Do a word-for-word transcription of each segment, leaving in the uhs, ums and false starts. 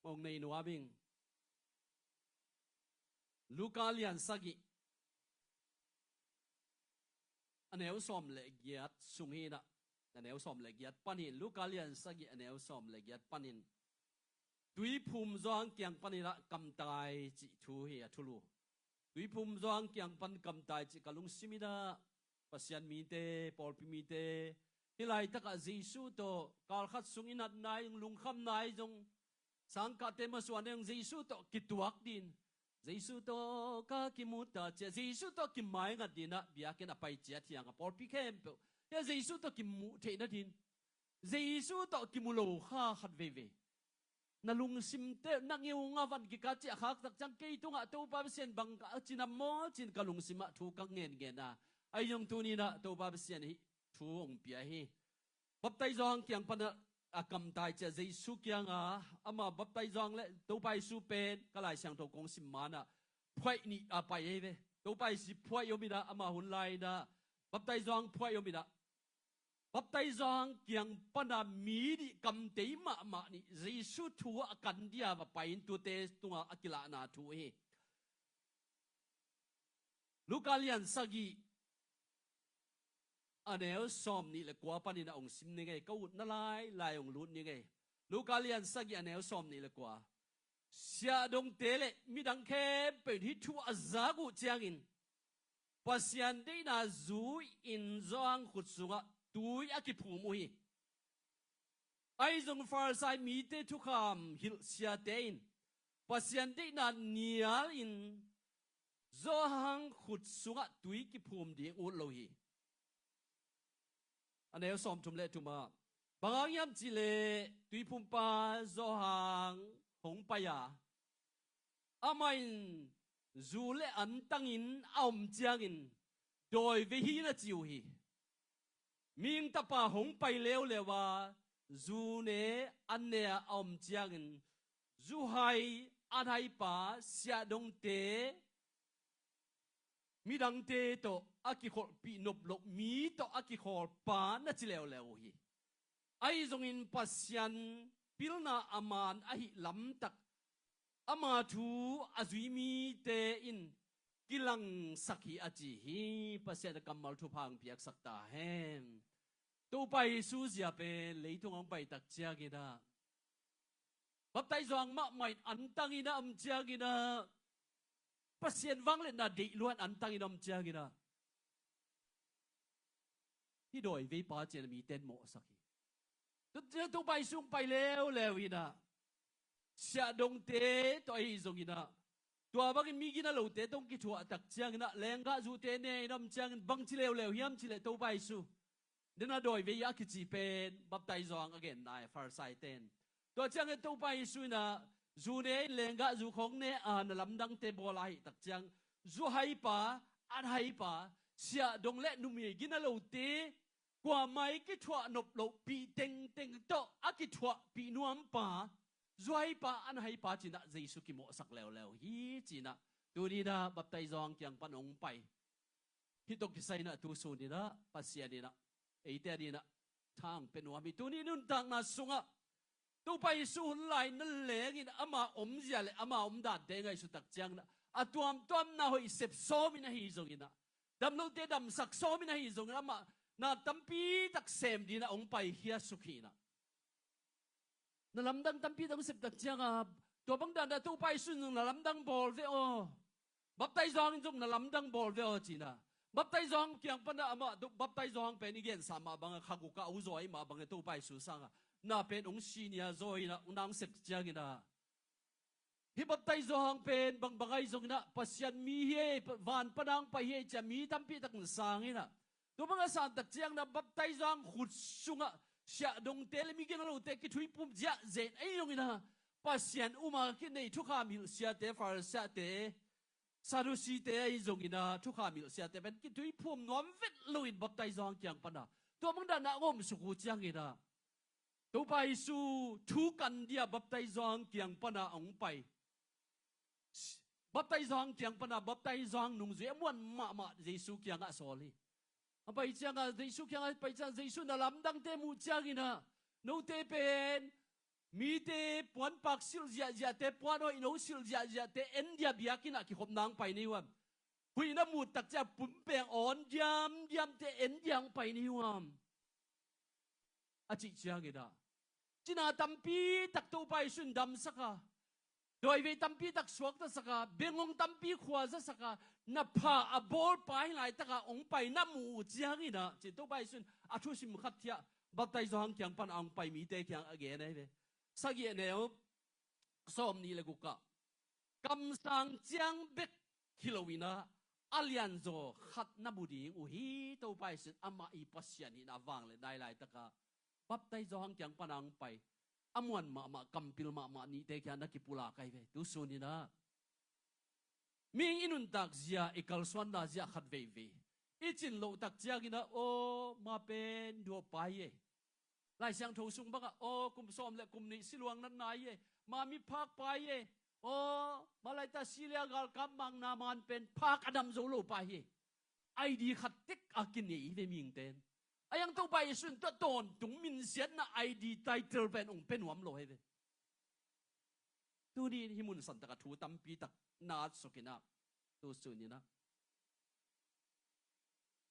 Hong nei nuam ing. Luka lian sagih, a neu sawm le giat sung hi inah, a neu sawm le giat panin, Luka lian sagih a neu sawm le giat panin, Tuiphum Johan kiang panin ah kamtai cih thu hi a thulu. Tuiphum Johan kiang pan kamtai cih ka lungsim inah, Pasian mite, pawlpi mite, hih laitakah Jesu tawh kalkhat sung i natna i zong, lungkhamna i zong, sangkahte masuan i zong Jesu tawh kituak din, Jesu tawh ka kimu ta cia, Jesu tawh kimaingat dinah biakinn a pai ciat hiang a pawlpi khempeuh hia Jesu tawh kimuh theihna din, Jesu tawh kimu lo kha khat veivei. Na lungsimte na ngeungah van kikat ciah khaktak ciang kei tungah Topa Pasian bang a cinam maw cin ka lungsimah thu ka ngengen a, ahi zong tuninah Topa Pasian hih thu hong pia hi. Baptaizo hang kiang panah a kamtai ciah Jesu kianga ama baptaizo hang le Topa Jesu pen ka Lai Siangtho kong sim manah phuaih nih a pai ei ve. Topa Jesu phuaih om inah ama hun lai inah baptaizo hang phuaih om inah baptaizo hang kiang pana mi nih kamtei mahmah nih Jesu thu a kan dia va pai in tute tungah a kilahna thu hi. Luka lian sagih a neu sawm nih le kua panin a hong sim ni ngei, ka utna lai lai hong lut ni ngei. Luka lian sagih a neu sawm nih le kua. Siahdongte le midang khempeuh in hih thu a zak uh ciangin Pasian deihna zu in Johan khut sungah tui a kiphum uh hi. Ahi zong Farisai mite thukham hilh siate in Pasian deihna nial in Johan khut sungah tui kiphum ding ut lo hi. A neu sawmthum le thumah bang hang hiam cihleh tuiphumpa Johan hong pai a, amah in zu le antangin a om ciangin dawi ve hi na ci uh hi. Mihing Tapa hong pai leuleu a zu ne an ne a om ciangin zuhai anhaipa siahdongte midangte tawh a kikholhpih nop loh mi tawh a kikhawlpa na ci leuleu uh hi. Ahi zongin Pasian pilna a man ahih lamtak ama thu a zui mite in kilangsak hi a ci hi. Pasian a kammal thupha hong piaksak ta hen. Topa Jesu zia pen leitung hong paitak cianginah baptaizo hang mahmah in antangin a om cianginah Pasian vangliatna deih luat antangin a om cianginah hih dawi veipa cian a mite in mawhsak hi. Tua ciang Topa Jesu hong pai leuleu inah siahdongte tawh ahi zonginah tua bangin mi gina lote tawh hong kithuahtak cianginah lenggah zute ne in a om ciangin bang ci leuleu hiam cihleh Topa Jesu dena dawi vei a kici pen baptaizo hang a genna e Farisai ten. Tua ciangin Topa Jesu inah zu ne in lenggah zu khawng ne a na lamdangte bawl a hihtak ciang zuhaipa, anhaipa, siahdong le numei gina lote kuamah i kithuah nop lohpih tengteng tawh a kithuahpih nuampa zuhaipa, anhaipa cinah Jesu kimawhsak leuleu hi cinah tuninah baptaizo hang kiang pan hong pai. Hih tawh kisai inah tusun inah Pasian inah eite a dinah thang pia nuam hi. Tuni nuntakna sungah Topa Jesu hun lai na lengin ama omzia le ama omdante ngaihsuttak ciangin a tuamtuamna hoih sep sawmin ahi zonginah damlote damsak sawmin ahi zongin amah na tampitak sem dinah hong paikhia suk hinah. Na lamdang tampi dong septak cianga tua bang dana Topa Jesu in zong na lamdang bawl ve aw. Baptaizo hang in zong na lamdang bawl ve aw cina. Baptaizo hang kiang pana amah baptaizo hang pen i gensa mah banga khaguk a uzaw i mah banga Topa Jesu sanga na pen ung sinia zaw ina ung nang sep ciangina. Hih baptaizo hang pen bangbang ahi zonginah Pasian mi hi ei, van pana hong pai hi ei cia mi tampi takin sang inah. Tua banga santak ciangna baptaizo hang khut sungah siahdongte le migina lote kithuipum ziahzen ahi zonginah Pasian uma kinei thukham hilh siate, Farisiate, Sadusite ahi zonginah thukham hilh siate pen kithuipum nuam vet loin baptaizo hang kiang pana tua bang dana a ngomsuk uh cianginah Topa Jesu thu kan dia baptaizo hang kiang pana a hong pai. Baptaizo hang kiang pana baptaizo hang nungzui a muan mahmah Jesu kiangah a sawl hi. A pai cianga Jesu kiangah a pai cianga Jesu na lamdangte muh ciangina note pen Mite puanpak silh ziahziahte, puan hoihno silh ziahziahte en dia biakinn ah kikhopna hong pai na hi uh hiam? Huihna mut tak ciang pumpeng awn diamdiamte en dia hong pai na hi uh hiam? A cih ciangin ah, cina tampi tak Topa Jesu in damsak a, dawivei tampi tak suaktasak a, bengong tampi khuazasak a, na pha a bawlpa hi laitak a hong pai na muh uh ciangin ah, ci Topa Jesu in a thusim khat hiah baptaiz Johan kiang pan a hong pai mite kiang a gen ahi ve. Sagih a neu sawmnih le guk ah, kamsang ciang bek hi loin ah, a lianzaw khat na mu ding uh hi, Topa Jesu in amah i Pasian hihna vangliatna hi laitak ah baptaiz Johan kiang pan a hong pai, a muan mahmah, kampil mahmah nihte kiang na kipulak ahi ve. Tu sunin ah, mihing i nuntak zia, i kalsuanna zia khat veivei i cin loh tak ciangin ah, aw, ma pen duahpa hi ei. Lai Siangtho sung bangah, aw, kum sawm le kum nih siluang natna hi ei. Ma miphakpa hi ei. Aw, ma laita Syria galkap Mang Naaman pen phak a dam zo lopa hi ei. I D khat tek a kinei hi ve mihingte in. A hiang Topa Jesu in tua tawntung minsiatna I D title pen hong pia nuam lo hi ve. Tuni in hih mun santak ah thu tampi tak na suk in ah, tu sunin ah,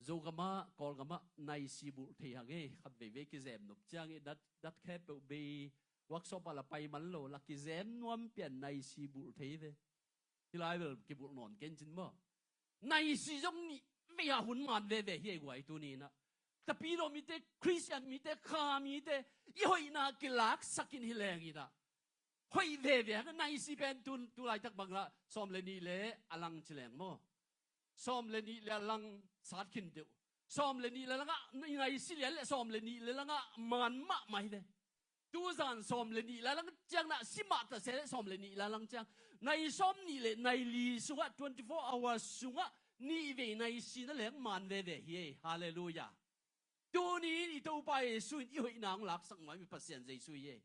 Zogam ah, Kawlgam ah naisi bulh thei hang ei, khat veivei kizem nop ciang ei, dat, dat khe peuh bei, workshop ah la pai man lo, la kizem nuam pian naisi bulh thei ve. Hih lai bel kibulh nawn kei in cin maw? Naisi zong nih vei a hun man veve hi ei guai, tuni in ah. Tapidaw mite, Khristian mite, kha mite i hoihna kilaksak in hi leng in ah, hoih veve a, naisi pen tu, tu laitak bang lah sawm le nih le a lang ci leng maw? Sawm le nih le a lang sat khin deuh. Sawm le nih le a lang ah naisi lian le sawm le nih le a lang ah man mahmah hi ve. Tuzan sawm le nih le a lang ciang na si mah ta se le sawm le nih le a lang ciang, nai sawm nih le nai li sungah, twenty four hours sungah nih vei naisi na leng man veve hi ei. Halleluiah. Tuni in i Topa Jesu in i hoihna hong laksak nuam i Pasian Jesu hi ei.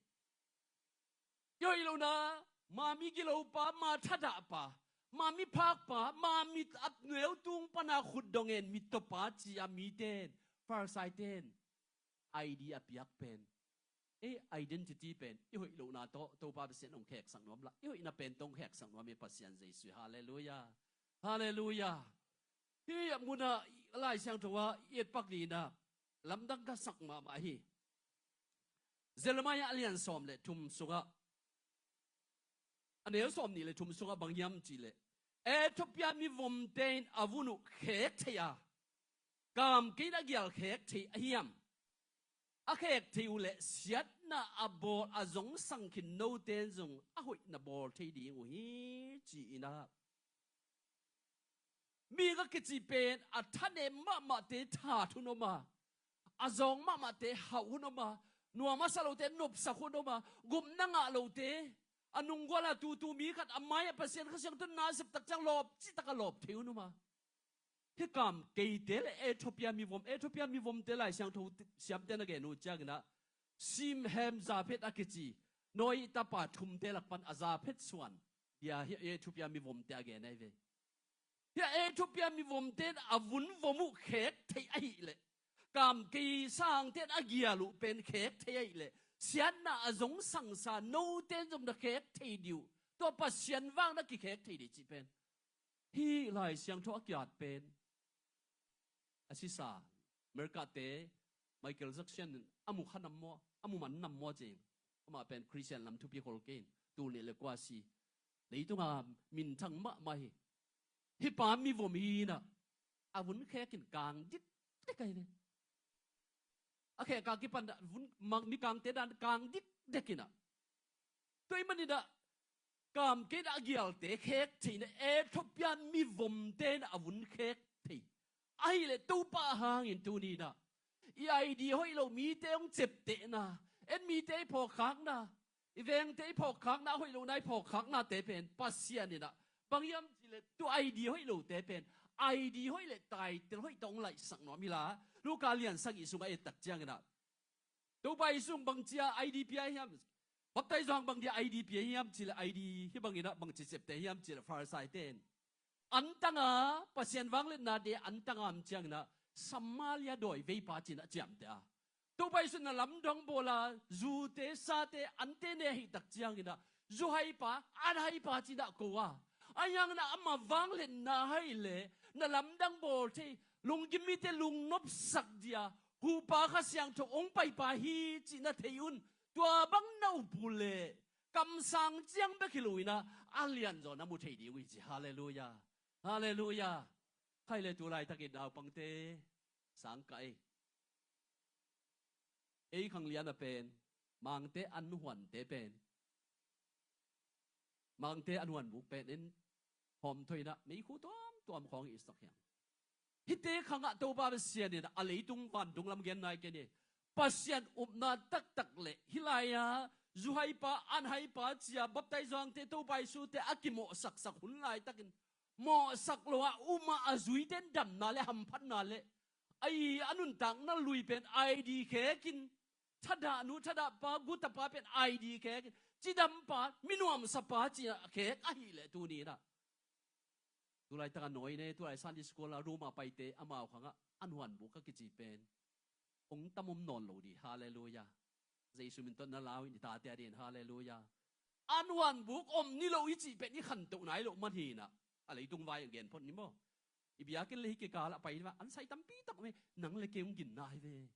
I hoih lohna, ma migilopa, ma thadahpa, ma miphakpa, ma mi a neu tung pana khut dong en mittawpa ci a mite in, Farisai-te in I D a piak pen, ei identity pen i hoih lohna tawh Topa Pasian hong kheksak nuam lah, i hoihna pen tawh hong kheksak nuam i Pasian Jesu hi. Halleluiah. Halleluiah. Hih a munah Lai Siangtho ah i etpak dingin ah lamdang ka sak mahmah hi. Jeremiah a lian sawm le thum sungah, a neu sawm nih le thum sungah bang hiam cih leh, Ethiopia mivomte in a vun uh khek thei a, kamkei in a gial khek thei ahi hiam? A khek thei uh leh siatna a bawl a zongsang khin note in zong a hoihna bawl thei ding uh hi, ci-in ah. Mihing a kici pen a thanem mahmahte that hun om a, a zawng mahmahte hauh hun om a, nuam a sa lote nopsak hun om a, gupna ngah lote, a nunggual a tutu mi khat a mai-ah Pasian Kha Siangtho in na sep tak ciang lawp, citak a lawp thei hun om a. Hih kamkeite le Ethiopia mivom, Ethiopia mivomte Lai Siangtho siamte na gen uh ciangin ah, Simhem Japhet a kici Noah tapa thumte lak pan a Japhet suan dia hih Ethiopia mivomte a gen ahi ve. Hih Ethiopia mivomte in a vun vom uh khek thei ahih leh, kamkei sangte in a gial uh pen khek thei ahih leh, siatna a zongsangsa note in zong na khek thei dih uh. Tua Pasian vang na kikhek thei dih cih pen hih Lai Siangtho a kiat pen a sisa America-te Michael Jackson in a mu kha nam maw, a mu man nam maw cing. Amah pen Khristian lam thupi khol kei in, tul nih le kua si, leitunga minthang mahmah hi. Hih pa mivom hi in ah, a vun khek in kang dikdek ahi ve. A khek a kipan ah vun, mikangte dan kang dikdek in ah, tua ahih manin ah kamkei in a gialte khek thei in ah, Ethiopia mivomte in a vun khek thei. Ahih leh Topa hangin tuni in ah i I D hoih lo mite hong ciaptehna, en mite i phawkkhakna, i vengte i phawkkhakna, a hoih lohna i phawkkhaknate pen Pasian in ah, bang hiam cih leh tua I D hoih lote pen I D hoih le title hoih tawh hong laihsak nuam hi la. Luka lian sagih sungah et tak ciangin ah, Topa Jesu in bangci a I D pia hiam? Baptaizo hang bang dia I D pia hiam cih leh, I D hih bangin ah bangci ciapteh hiam cih leh, Farisai-te in antang a, Pasian vangliatna dia antang a om ciangin ah Samaria dawiveipa ci-in ah ciamteh a, Topa Jesu na lamdang bawl a, zute, sate, ante ne ahih tak ciangin ah, zu haipa, an haipa ci-in ah ko a, ahi hangin ah ama vangliatna ahih leh na lamdang bawl thei, lunggim mite lungnopsak ding a hupa Kha Siangtho hong paipa hi cih na thei un. Tua bang na up uh leh kamsang ciang bek hi lo-in ah, a lianzaw na mu thei ding uh hi ci. Halleluiah. Halleluiah. Khaile tu laitakin naupangte, sangkah ei, ei khanglian a pen, Mangte an huante pen, Mangte an huanbuk pen in hawmthoina meikhu tuamtuam khawng i sak hiang. Hihte khangah Topa Pasian in a leitung vantung lam gen nai kei ni. Pasian upna taktak le hih lai-a zu haipa, an haipa ci-a baptaizuangte, Topa Jesu-te a kimawhsaksak hun laitakin, mawhsak lo-a um a, a zuite in damna le hamphatna le a i a nuntakna lui pen ID khekin, thadahnu thadahpa, gutapa pen ID khekin, cidampa, minuamsapa ci-a khek ahih leh tuni-in ah, tu laitak a Nainne, tu lai Sunday school a room a paite, amau khangah an huanbuk a kici pen hong tam om nawn lo ding. Halleluiah. Jesu min tawh na lau in, i tate a dingin. Halleluiah. An huanbuk om ni lo i cih pen i khantoh nai loh man hi-in ah, a leitung vai a gen phot ni maw. I biakinn le hih kikal ah pai ni maw, an sai tampi tak om hi. Nang le kei hong ginna hi ve.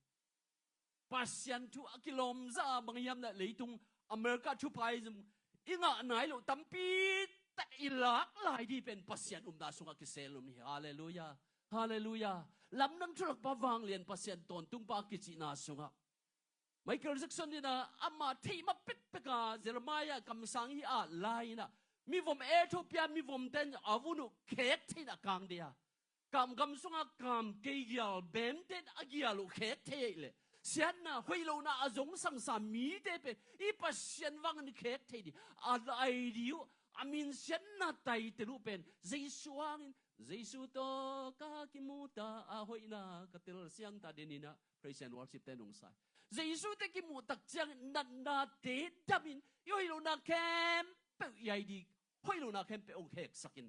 Pasian thu a kilawm zah a, bang hiam leh leitung America thupha i zong i ngah nai loh tampi tak i lak lai ding pen Pasian upna sungah kisel om hi. Halleluiah. Halleluiah. Lamdang thulakpa, vanglian Pasian tawntungpa a kicihna sungah, Michael Jackson in ah ama theih mah pekpek a, Jeremiah kamsang hi a, lai-in ah, mivom Ethiopia mivomte in a vun uh khek thei-in a kang ding a, kam gam sungah kam kei gial bemte in a gial uh khek thei ahih leh, siatna, hoih lohna a zong sangsa mite pen i Pasian vangin khek thei ding, a ID uh, a minsiatna title uh pen Jesu hangin, Jesu tawh ka kimu ta a, hoihna ka tel siang ta, den in ah praise and worship-te nong sa hi. Jesu-te kimuh tak ciangin natnate damin, i hoih lohna khempeuh, i ID hoih lohna khempeuh hong kheksakin,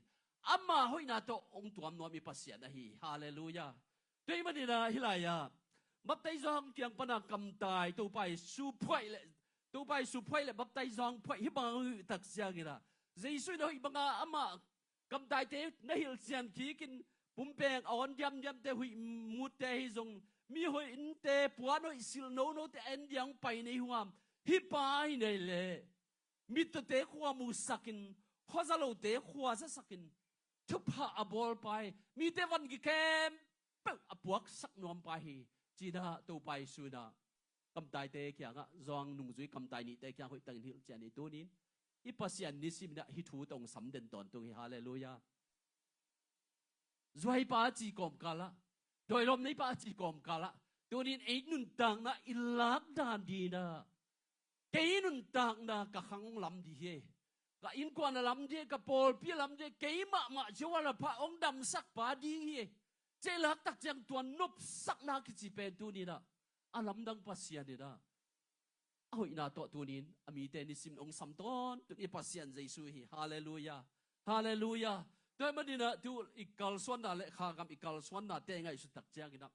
ama hoihna tawh hong tuam nuam i Pasian ahi hi. Halleluiah. Tua ahih manin ah hih lai-ah baptaizuang kiang pana kamtai, Topa Jesu phuaih le, Topa Jesu phuaih le baptaizuang phuaih hih bang hong hih tak ciangin ah, Jesu in ah hoih banga amah kamtaite na hilhcian kikin, pumpeng a awn diamdiamte, huih mutte ahi zong, mi hoih innte, puan hoih silh nonote a en ding a hong pai na hih hang, hih pa hi na hih leh mittawte khua musakin, khuazalote khua zasakin, thupha a bawlpa hi, mite vangik khempeuh a puaksak nuampa hi, ci-in ah Topa Jesu in ah kamtaite kiangah, zuang nungzui kamtai nihte kiang hoih takin hilhcian hi. Tuni-in i Pasian nisim in ah hih thu tawh hong sam den tawntung hi. Halleluiah. Zu haipa a ci kawmkal ah, dawi lawm neipa a ci kawmkal ah, tuni-in ei nuntakna i lak dan ding in ah, kei nuntakna ka khang hong lam ding hi, ka innkuan a lam ding, ka pawlpi a lam ding, kei mahmah Jehovah leh pha hong damsakpa ding hi, ci-a i lak tak ciang tua nopsakna kici pen tuni-in ah a lamdang Pasian in ah a hoihna tawh tuni-in a mite nisim hong sam tawntung i Pasian Jesu hi. Halleluiah. Halleluiah. Tua ahih manin ah tu i kalsuanna le khagam i kalsuannate ngaihsut tak ciangin ah,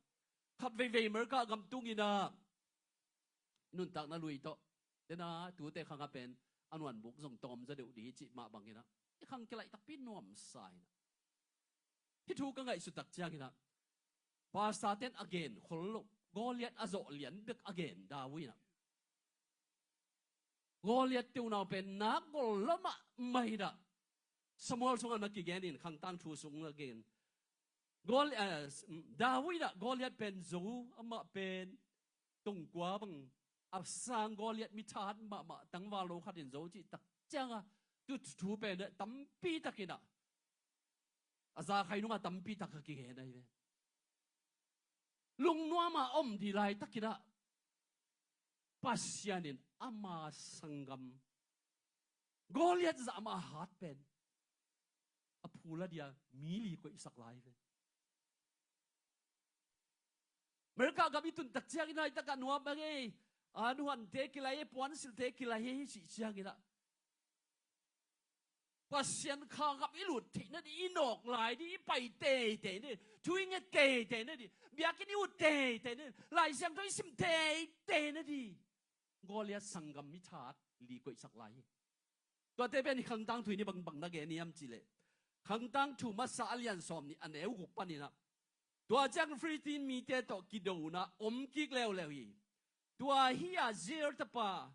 khat veivei America gam tungin ah nuntakna lui tawh, den a, tute khangah pen an huanbuk zong tawm zaw deuh ding hi cih mah bangin ah, i khang kilaih takpi nuamsa in ah, hih thu ka ngaihsut tak ciangin ah, pastorte in a gen khol loh, Goliath a zawh lian bek a gen David in ah. Goliath te unau pen nak gol lua mahmah in ah, Samuel sungah na kigen in, Khang Tangthu sung na gen. Gol-, eh, David in ah Goliath pen zo, amah pen tongkua bang a sang Goliath mi thahat mahmah, tangval lo khat in zo cih tak ciangah, tu thu pen tampi takin ah, a za khai nungah tampi tak a kigen ahi ve. Lungnuam a om ding laitakin ah, Pasian in ama sanggam Goliath zah mah a hat pen a phula dia mi li koihsak lai ve. America gam i tun tak ciangin ah, i takah nuam bang ei, an huante kilai ei, puansilhte kilai ei, cih ciangin ah, Pasian kha gam i lut theih nading, i nawk lai ding, i pai teitei nading, thu i nget teitei nading, biakinn i ut teitei nading, Lai Siangtho i sim teitei nading Goliat sanggam mi that li koihsak lai hi. Tuate pen i Khangtang Thu in i bangbang na gen hiam cihleh, Khangtang Thu masa a lian sawm nih a neu guk panin ah, tua ciang Filistin mite tawh kidona om kik leuleu hi. Tua hi-a Zair tapa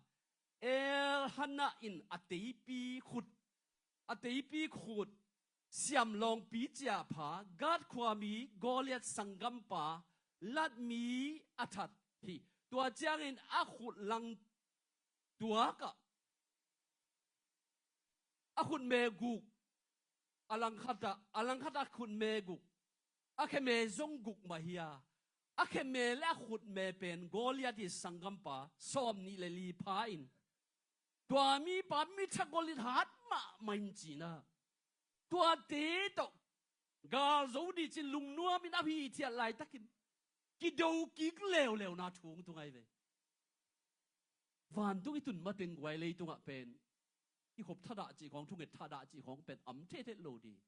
Elhanan in a teipi khut, a teipi khut siamlawngpi ciahpha Gath khuami Goliat sanggampa latmi a that hi. Tua ciangin a khut lang tuakah a khutme guk, a langkhatah, a langkhatah khutme guk, a kheme zong guk mah hi-a, a kheme le a khutme pen Goliat i sanggampa sawm nih le li pha in, tua mipa mi tha Goliat hat mahmah in cina. Tuate tawh gal zo dih cin lungnuamin a hithiat laitakin kido kik leuleu na thu hong tung ahi ve. Vantung i tun mateng guai leitungah pen i khop thadah cih khawng, thunget thadah cih khawng pen am thethet lo dih.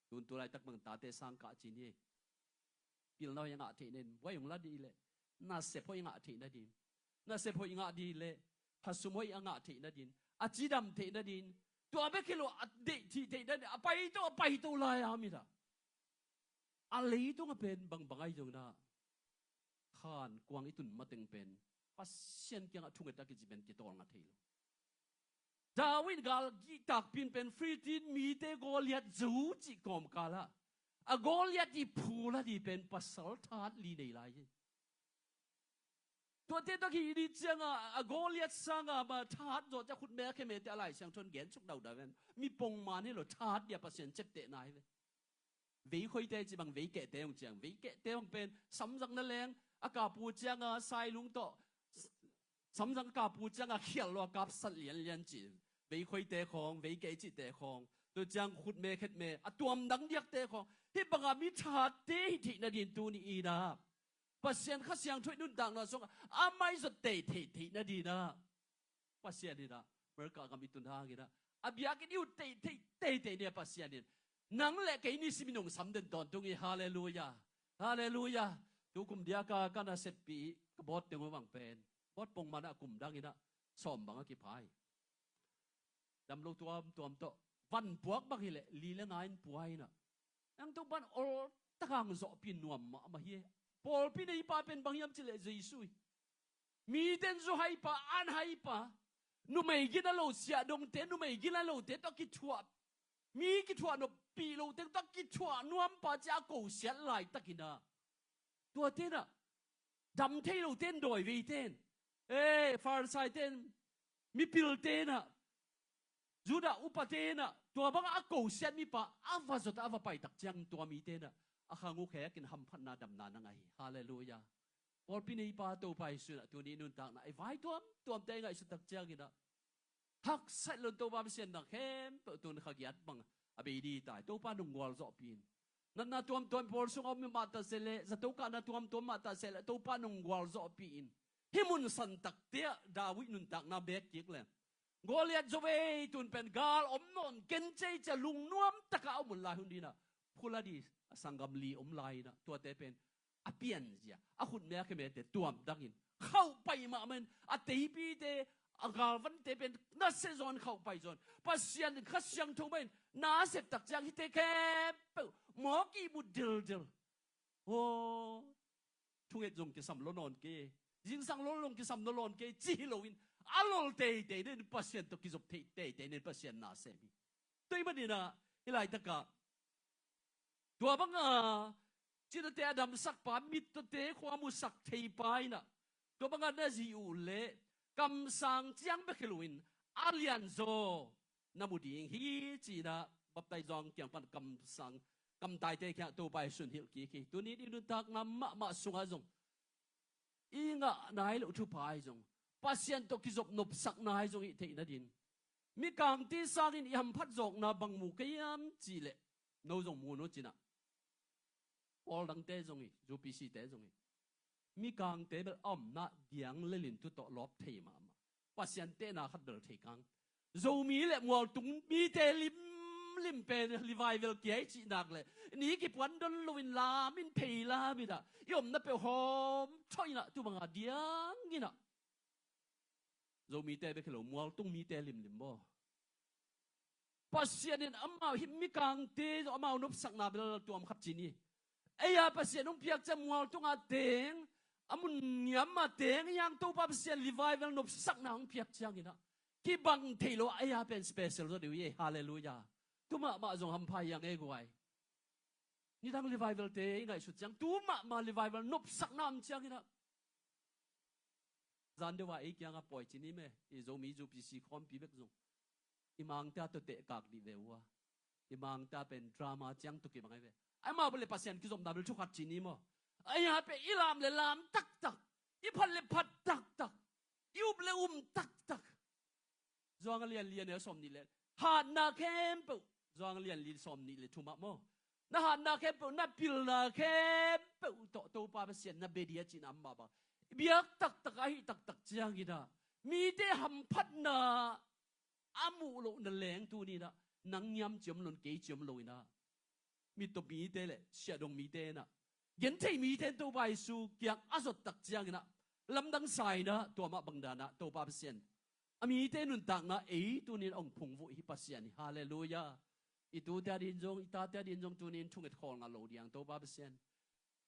Tun tu laitak bang tate sang kah cin hi. Pilna hoih a ngah theih nadin, buai hong la dih leh nasep hoih a ngah theih nadin, nasep hoih ngah dih leh phasum hoih a ngah theih nadin, a cidam theih nadin, tua bek hi lo a deih thih theih nadin, a paito a paito lai a mit ah, a leitung a pen bangbang ahi zongin ah, khan kuang i tun mateng pen Pasian kiangah thunget a kici pen kitawlnga thei lo. David gal gihtakpin pen Filistin mite Goliat zo cih kawmkalah a Goliat i phul a dih pen pasal thahat li nei lai hi. Tuate tak hi dih cianga a Goliat sanga ma thahat zawh ciah khutme a khemete a Lai Siangtho in gen suk daudau ven. Mi pongman hi lo, thahat dia Pasian ciaptehna hi ve. Veikhoite cih bang veikehte hong ciang, veikehte hong pen samzang na leng a kapu cianga sailung tawh samzang a kapu cianga khial lo a kapsat lianlian cih veikhoite khawng, veikeh cihte khawng, tu ciang khutme khetme a tuamdang diakte khawng, hih banga mi thahatte hih theih nadin tuni inah Pasian Kha Siangtho i nuntakna sungah a maizot tei theih theih nadinah Pasian inah America gam i tun hanginah a biakinn i ut teitei teitei nia Pasian in nang le kei nisim i nungsam den tawntung hi. Halleluia. Halleluia. Tukum diaka ka naseppih ka bawt teng uh bang pen bawt pongmanah kum danginah sawm bang a kipha hi. Damlo tuamtuam tawh vanpuak bang hileh li le nga in pua inah nang Topan ol takang zawhpi nuam mahmah hi. Pawlpi neipa pen bang hiam cileh Jesu hi. Miten zu haipa, an haipa, numei gina lo siahdongte, numei gina lote tawh kithuah, mi kithuah nopih lote tawh kithuah nuampa cia a kosiat laitakinah tuatenah dam thei loten dawi veiten, e Farisaiten, mipiltenah, Judah upatenah tua bangah a kosiat mipa a va zawtah a va paitak ciang tua mitenah a khang uh khekin hamphatna damna na ngah hi. Halleluia. Pawlpi neipa Topa Jesu inah tuni nuntakna i vai tuamtuamte i ngaihsuttak cianginah haksat lon Topa misianna khempeuh tun khagiat bang a bei dih tai. Topa nunggual zawhpih in. Natna tuamtuam pawl sungah om mah ta seh leh, zato kahna tuamtuam mah ta seh leh Topa nunggual zawhpih in. Hih mun santakte ah David nuntakna bek kik leh Goliat zo vei tun pen gal om nawn ken cei cia lungnuam takah a om un lai hun dinah phula dih a sanggam li om lai inah tuate pen a pianzia a khutme a khemete tuamdangin khauhpai mahmah in a teipite a galvante pen nasia zawn khauhpai zawn Pasian in Kha Siangtho mah in na a septak ciang hihte khempeuh mawk ihmut dildil. Aw, thunget zong kisam lo nawn kei, zingsang lo zong kisam lo nawn kei ci hi loin a lol teitei nen Pasian tawh kizop theih teitei nen Pasian na sem hi. Tua ahih maninah hih laitakah tua banga cidate a damsakpa, mittawte khua musak theipa inah tua banga na zih uh leh kamsang ciang bek hi loin a lianzaw na mu ding hi ci-inah baptaiz zawng kiang pan kamsang kamtaite kiangah Topa Jesu in hilh kik hi. Tuni i nuntakna mahmah sungah zong i ngah nai loh thupha ahi zong Pasian tawh kizop nopsakna ahi zong i theih nadin mikangte sangin i hamphat zawkna bang mu ka hiam cihleh no zong mu no cinah pawl dangte zong hi, U P C te zong hi. Mikangte bel a omna diang le lintu tawh lawp thei mahmah. Pasian tehna khat bel thei kang. Zomi le mualtung mite limlim pen revival kia i cih nak le ni kipuan don loin lam in phei lam inah i omna peuh hawm thaw inah tu banga diang inah Zomite bek hi lo, mualtung mite limlim maw? Pasian in amau hih mikangte zong amau nopsakna bel tuam khat ci ni. Ei-a Pasian hong piak ciang mualtung ah teng, a mun ngiam ah teng, ei-ang Topa Pasian revival nopsakna hong piak ciang inah kibang thei lo ah ei-a pen special zaw deuh hi ei. Halleluiah. Tu mahmah zong hampha hi ang ei guai. Nidang revival te i ngaihsut ciang tu mahmah revival nopsakna om ciang inah zan deuh a ei kiangah pawi ci ni me. I Zomi U P C khawmpi bek zong i mangte a tawh tehkak dih ve uh a, i mangte a pen drama ciang tawh kibang ahi ve. Amau bel le Pasian kizopna bel thukhat ci ni maw? Ahi a pen i lam le lam taktak, i phat le phat taktak, i up le um taktak. Johan a lian li a neu sawm nih le hatna khempeuh, Johan a lian li sawm nih le thum ah maw, na hatna khempeuh, na pilna khempeuh tawh Topa Pasian na bia ding a cihna om mahmah. Biak taktak ahih taktak ciang inah mite hamphatna a muh loh na leng tuni inah nang ngiam ci om lo in, kei ci om lo inah mittawp mite le siahdong mite inah genthei mite in Topa Jesu kiang a zot tak ciang inah lamdang sa inah tua mah bang dan ah Topa Pasian a mite nuntakna ei tuni in hong phungvuh hi Pasian hi. Halleluiah. I tute a ding zong, i tate a ding zong tuni in thunget khawl ngah lo ding ang Topa Pasian.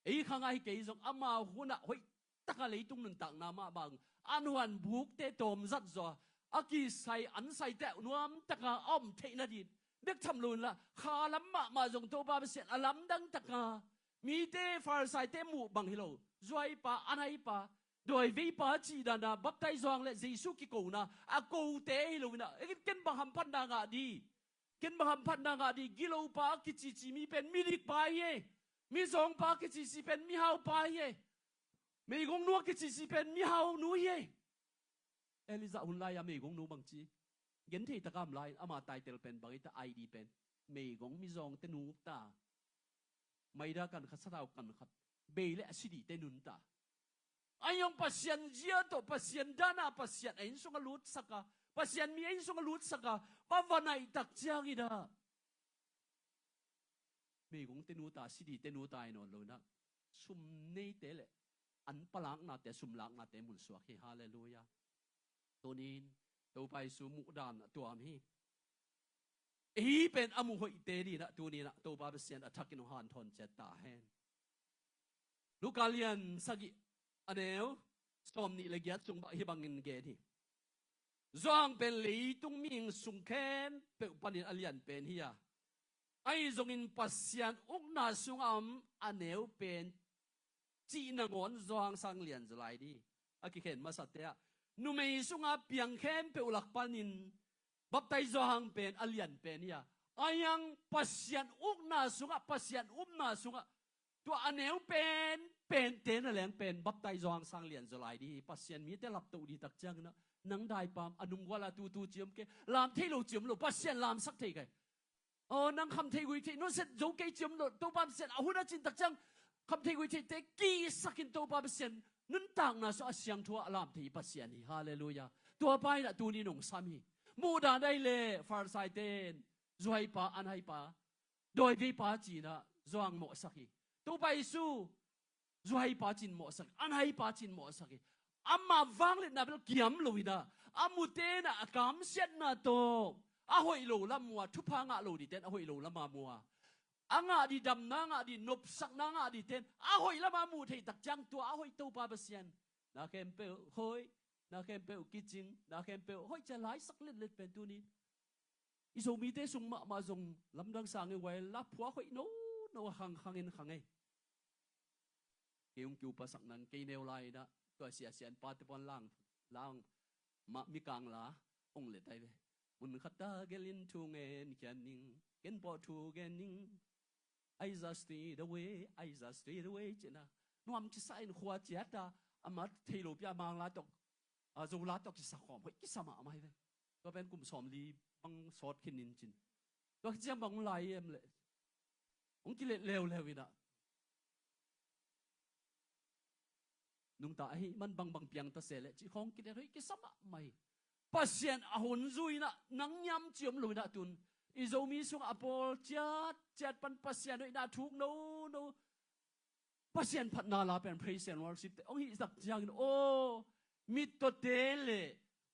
Ei khang ah hi kei zong amau hun ah hoih taka leitung nuntakna mah bang an huan bukte tawm zat zaw a kisai an saite nuam taka a om theih nading bek tham lo inla kha lam mahmah zong Topa Pasian a lamdang taka mite Farisaite muh bang hi lo, zuaipa, an haipa, dawiveipa cih dana baptaiz Johan le Jesu kikona a kote hi lo inah ken bang hamphatna ngah di? Ken bang hamphatna ngah di? Gilopa a kicici mi pen midikpa hi ei. Mizawngpa a kicici pen mihaupa hi ei. Meigongnu a kicici pen mihaunu hi ei. Elijah hun lai-a meigongnu bang ci? Genthei taka om lai-in ama title pen bang hi ta? I D pen meigong mizawngte nu ta. Maida kan khat, satau kan khat, bei le a sidite nun ta. Ahi zong Pasian zia tawh Pasian dana Pasian a inn sungah lutsaka, Pasian mi a inn sungah lutsaka va va naih tak ciang inah meigongte nu ta, sidite nu ta hi nawn lo inah sum neite le an palaknate, sum laknate mun suak hi. Halleluiah. Tunin Topa Jesu muhdan a tuam hi. Ei pen a muh hoihte dinah tuninah Topa Pasian a thakin hong hanthawn ciat ta hen. Luka lian sagih a neu sawm nih le giat sung bang hi bangin gen hi. Johan pen leitung mihing sung khempeuh panin a lian pen hi a, ahi zongin Pasian ukna sungah om a neu pen cih nangawn Johan sang lian zaw lai ding. A kikhen masate ah numei sunga piang khempeuh lak panin baptaiz Johan pen a lian pen hi a, ahi zong Pasian ukna sungah, Pasian upna sungah tua a neu pen pente na leng pen baptaiz Johan sang lian zaw lai ding hi. Pasian mite laptoh ding tak cianginah nang daipam a nunggual a tutu ciam ke, lam thei lo ciam lo, Pasian lamsak thei kai. Aw, nang kham thei gui thei, nusia zo kei ciam lo, Topa Pasian a hun a cin tak ciang kham thei gui theite kisakin Topa Pasian nuntakna sungah a siangtho a lam thei Pasian hi. Halleluiah. Tua pa inah tuni nong sam hi. Muhdan ahi le Farisaite in zuhaipa, an haipa, dawiveipa cinah Johan mawhsak hi. Topa Jesu zuhaipa cin mawhsak, an haipa cin mawhsak hi. Ama vangliatna bel kiam lo inah a mute inah a kamsiatna tawh a hoih lo lam mua, thupha ngah lo dingte in a hoih lo lama mua, a ngah ding damna ngah ding, nopsakna ngah dingte in a hoih lama muh theih tak ciang tua a hoih Topa Pasian na khempeuh hoih, na khempeuh kicing, na khempeuh hoih cia laisak letlet pen tunin i Zomite sung mahmah zong lamdang sang i guai la phuak hoih nono a khangkhang in khang ei. Kei hong kiupasak nang kei neu lai inah tua siasian pate puan lang lang mah mikang la hong let ai ve. Mun khat ta gelin thu ngen khian ning, ken pawh thu gen ning. I just stay the way, I just stay the way cina nuam cisa in khua ciata a mat thei lo pia mang la tawh a zo la tawh kisa khawm hoih kisa mahmah hi ve. Tua pen kum sawm li bang sawt khin in cin tua ciang bang lai em le hong kilet leuleu inah nungta ahi man bangbang piang ta se le cih khawng kilet hoih kisa mahmah hi. Pasian a hun zui inah nang niam ciam lo inah tun i Zomi sungah a pawl ciat ciat pan Pasian hoihna thuk nono, Pasian phatna la pen praise and worship te hong hihsak ciangin aw, mittawte le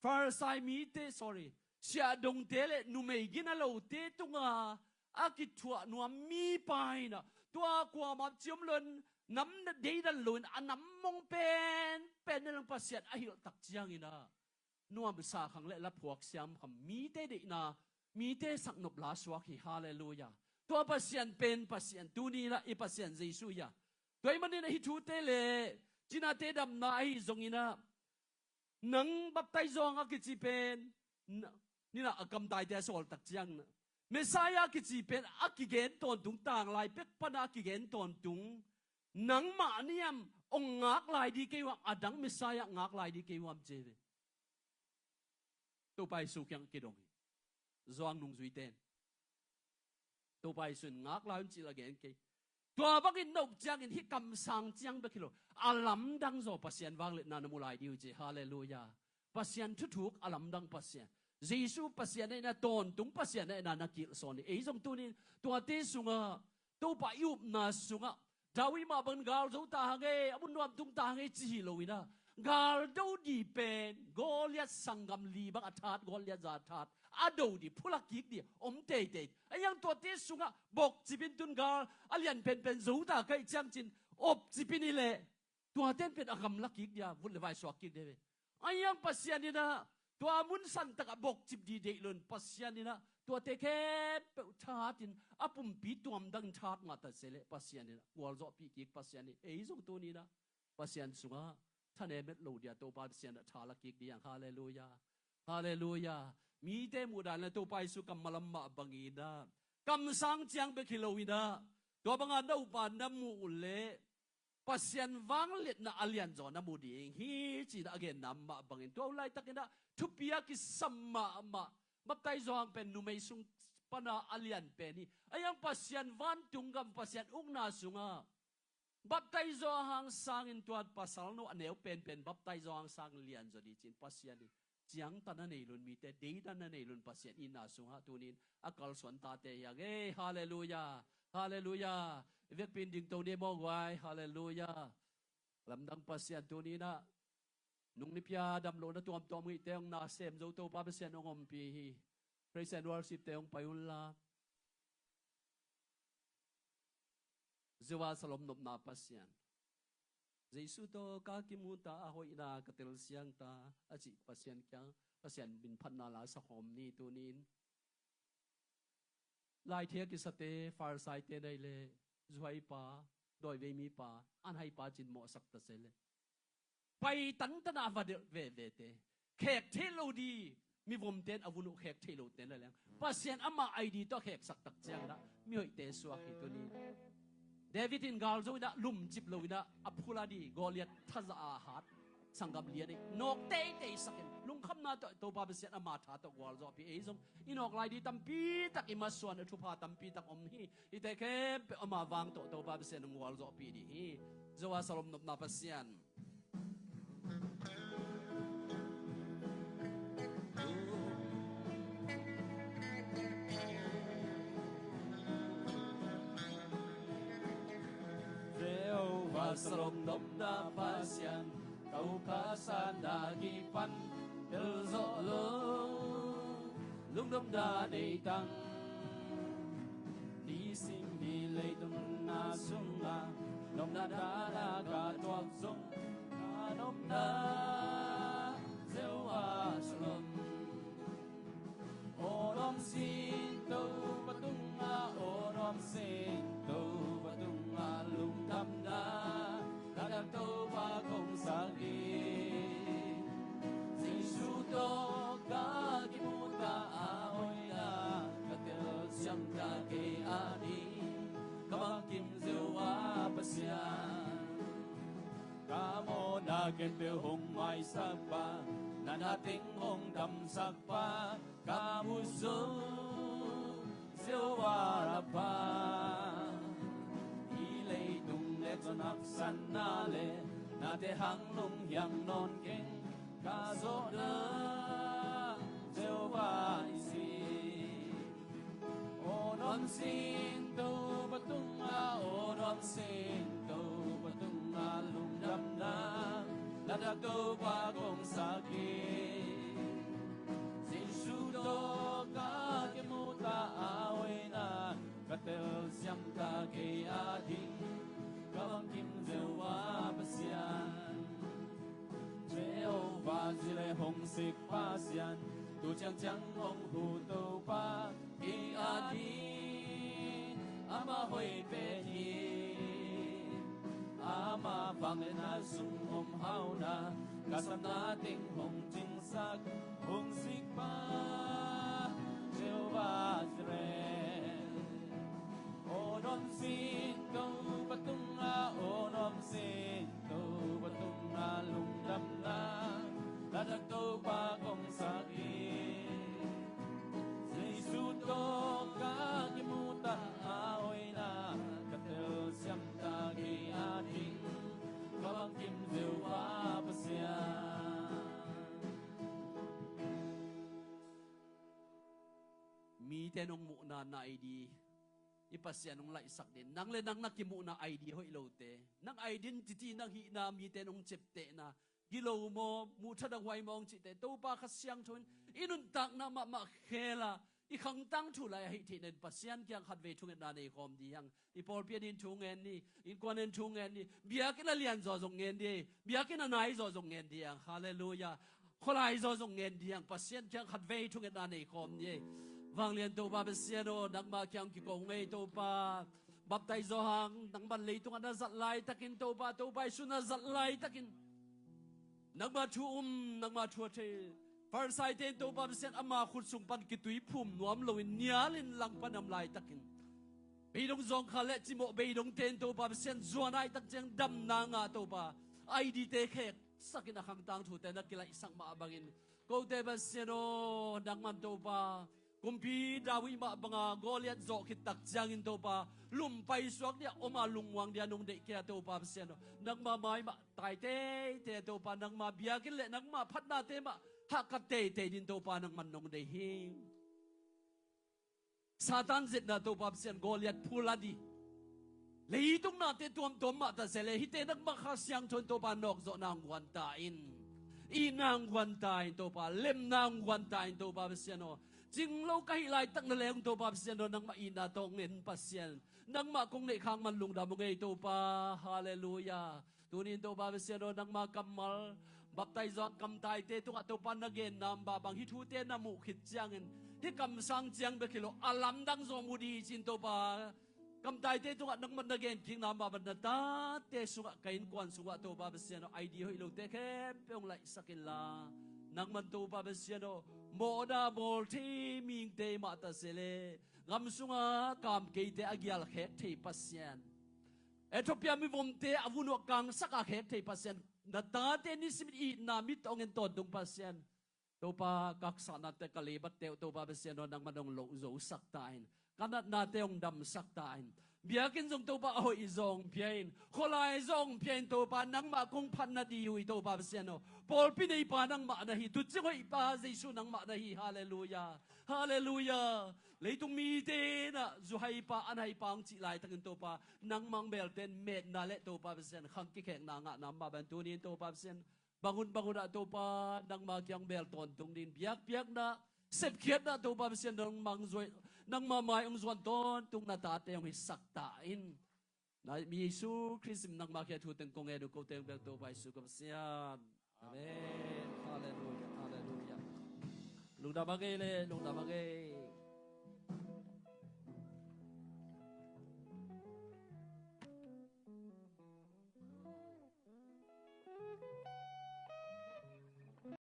Farisai mite, sorry, siahdongte le numei gina lote tunga a kithuah nuam mipa inah tua kuamah ciam loin nam deidan loin a nam mong pen pen ne lang Pasian a hilhtak cianginah nuamsa khang le laphuak siam kham mite deihna, mite saknop la suak hi. Halleluia. Tua Pasian pen Pasian tuni inah i Pasian Jesu hi a. Tua ahih manin ahi thute le cinate damna ahi zonginah nang baptaizo hang a kici pen na- ninah a kamtaite a sawltak ciang na Messiah kici pen a kigen tawntung tanglai pek pana a kigen tawntung nangmah niam ong ngak lai di kei uam, a dang Messiah ngak lai di kei uam ci ve. Topa Jesu kiang kidong hi. Zuang nungzuite in Topa Jesu in ngak lai un cih la gen kei. Tua bangin na up ciangin hih kamsang ciang bek hi lo, a lamdang zaw Pasian vangliatna na mu lai di uh ci. Halleluia. Pasian thuthuk a lamdang Pasian, Jesu Pasian ahihna, tawntung Pasian ahihna na kilhsawn hi. Ei zong tunin tuate sungah Topa i upna sungah David mah bangin gal zo ta hang e, a mun nuam tung ta hang e ci hi lo inah, gal do di pen Goliath sanggam li bang a that, Goliath za a that a do di, phulak kik di om teitei. A iang tuate sungah bokcip in tun gal a lian penpen zo ta kaih ciangcin opcip in hi leh tuate in pen a gamla kik dia, vut le vai suak kik dia ve. A iang Pasian inah tua mun santak a bokcip di deih loin Pasian inah tuate khempeuh thatin a pumpi tuamdangin that mah ta se leh Pasian inah gualzawhpih kik Pasian hi. Ei zong tuni inah Pasian sungah thanem et lo dia Topa Pasian a tha la kik ding. Halleluia. Halleluia. Mite muhdan le Topa Jesu kammalam mah bangin ah kamsang ciang bek hi lo inah tua banga na upa na muh uh leh Pasian vangliatna a lianzaw na mu ding hi ci-in a genna mah bangin tua uh laitakin ah thupi a kisam mahmah baptaizo hang pen numei sung pana a lian pen hi. A iang Pasian vantung gam Pasian ukna sungah baptaizo hang sangin tua pasalno a neu penpen baptaizo hang sangin lianzaw di ci-in Pasian in ciangtan a nei loin mite deidan a nei loin Pasian itna sungah tunin a kalsuan tate hi hang e. Halleluia. Halleluia. I vekpi in dingto ni maw guai. Halleluia. Lamdang Pasian tuninah nung nipia damlohna tuamtuam ngihte hong na sem zo Topa Pasian hong ompih hi. Praise and worship te hong pai unla. Jehovah salom nopna Pasian. Jesu tawh ka kimuta a hoihna ka telsiangta a cih Pasian kiang Pasian min phatna la sakhawm ni tunin. Laithei a kisate Farisaite nei le zuhaipa, dawivei mipa, an haipa cin mawhsak ta se le pai tantana a va delh vevete khek theih lo di. Mivomte in a vun uh khek theih lote na leng Pasian amah ID tawh a kheksak tak ciangin ah mihoihte suak hi tuni. David in gal zo inah lumcip lo inah a phula di Goliath thaza a hat sanggam lian ih nawk teitei sakin lungkhamna tawh Topa Pasian ama tha tawh gualzawhpih ei zong i nawk lai di tampi tak i masuan a thupha tampi tak om hi. Hite khempeuh ama vang tawh Topa Pasian hong gualzawhpih dih hi. Jehovah salom nopna Pasian. Jehovah salom nopna Pasian, tawh ka sanna kipan delzawh lo lungdamna nei tang. Nisim ni leitung na sungah nopna dana ka tuak zong ka nopna Jehovah salom. Aw nuam sin Topa tungah, aw nuam sin Topa tungah lungdamna ka dak Topa kong sak hi. Jesu tawh ka kimuta a hoihna ka telsiangta kei a ding ka bangkim Jehovah Pasian. Ka mawhna khempeuh hong maisak pa, na na teng hong damsak pa ka mu zo Jehovah Rapha. Hih leitung le zon haksanna le nate hang lunghiang nawn keng ka zawhna Sin Topa tungah aw nuam, sin Topa tungah lungdamna, na dak Topa kong sak hi. Jesu tawh ka kimuta a hoihna, ka telsiam ta kei a ding, ka bangkim Jehovah Pasian. Jehovah Jireh, hong sik Pasian, tu ciangciang hong hu Topa, kei a ding amah hoih pen hi. Amah vangliatna sung om hauna, ka satna teng hong cingsak, hong sikpa Jehovah Jireh. Aw nuam sin Topa tungah, aw nuam sin Topa tungah lungdamna, na dak Topa kong sak hi. Jesu tawh ka kimuta a hoihna, ka telsiam ta kei a ding, ka bangkim Jehovah Pasian. Mite nong muhna na ID, i Pasian hong laihsak ding. Nang le nang na kimuhna ID hoih lote, nang ID in titi nang hihna, mite nong ciaptehna, gilo maw, muhthadahhuai maw hong cihte, Topa Kha Siangtho in i nuntakna mahmah khel a, i khangtang thu lai ahih theihna in Pasian kiang khatvei thungetna nei khawm ding hi hang. I pawlpi ah in thu ngen ni, innkuan ah in thu ngen ni, biakinn a lianzaw zong ngen ding, biakinn a naizaw zong ngen ding hi hang. Halleluiah. Khualaizaw zong ngen ding hi hang. Pasian kiang khatvei thungetna nei khawm ni. Vanglian Topa Pasian aw, nangmah kiang kiko ngei Topa. Baptaizaw hang nangman leitungah na zat laitakin Topa, Topa Jesu na zat laitakin nangmah thu um, nangmah thu a thei Farisaite in Topa Pasian ama khut sung pan kitui phum nuam loin nialin langpan om laitakin, beidong zawngkhal le cimawh beidongte in Topa Pasian zuan laitak ciang damna ngah Topa, ID te kheksakin a khangtang thute na kilaihsak mah bangin, kote Pasian aw, nangman Topa, kumpi David mah banga Goliath zawh khit tak ciangin Topa, lum paisuak dia om a lungmuang dia nong deih kei a Topa Pasian aw, nangma mai mah tai teitei a Topa, nangma biakinn le nangma phatnate mah hahkat teitei ding Topa nangman nong deih hi. Satan zetna Topa Pasian Goliath phul a dih. Leitung nate tuamtuam mah ta se le, hihte nangma Kha Siangtho in Topa nawkzawhna hong guan ta in, itna hong guan ta in Topa, lemna hong guan ta in Topa Pasian aw. Cinglo ka hih laitak na leng Topa Pasian aw, nangmah itna tawh ngen Pasian, nangmah kong neih khak man lungdam ung ei Topa. Halleluiah. Tuni in Topa Pasian aw, nangma kammal, baptaizaw kamtaite tungah Topa na genna om bang hih thute na muh khit ciangin, hih kamsang ciang bek hi lo a lamdang zaw mu ding hi ci-in Topa, kamtaite tungah nangman na genkikna om bang na tate sungah, ka innkuan sungah Topa Pasian aw, ID hoih lote khempeuh hong laihsak inla, nangman Topa Pasian aw, mawhna bawl thei mihingte mah ta se le, gam sunga kam keite a gial khek thei Pasian, Ethiopia mivomte a vun uh a kangsak a khek thei Pasian, na tate nisim itna mit hong en tawntung Pasian, Topa, ka haksahnate, ka leibatte uh Topa Pasian aw, nangman hong loh zosak ta in, ka natnate hong damsak ta in, biakinn zong Topa a hoih zaw hong pia in, khualaizaw hong pia in Topa, nangmah kong phat nading uh hi Topa Pasian aw. Pawlpi neipa nangmah na hi, tuucing hoihpa Jesu nangmah na hi. Halleluiah. Halleluiah. Leitung mite in ah zuhaipa, an haipa hong cih laitakin Topa, nangmah hong belte in metna le Topa Pasian khang kikhekna ngahna om bang tuni in Topa Pasian, bang hun bang hun ah Topa, nangma kiang bel tawntung ding, biakpiakna, sepkhiatna Topa Pasian nangma hong zuai, nangma mai hong zuan tawntung na tate hong hisak ta in. Na Jesu Khrist min nangma kiang thu teng kong ngen uh, kote hong bel Topa Jesu ka Pasian. Amen. Halleluiah. Halleluiah. Lungdam a ngei le, lungdam a ngei.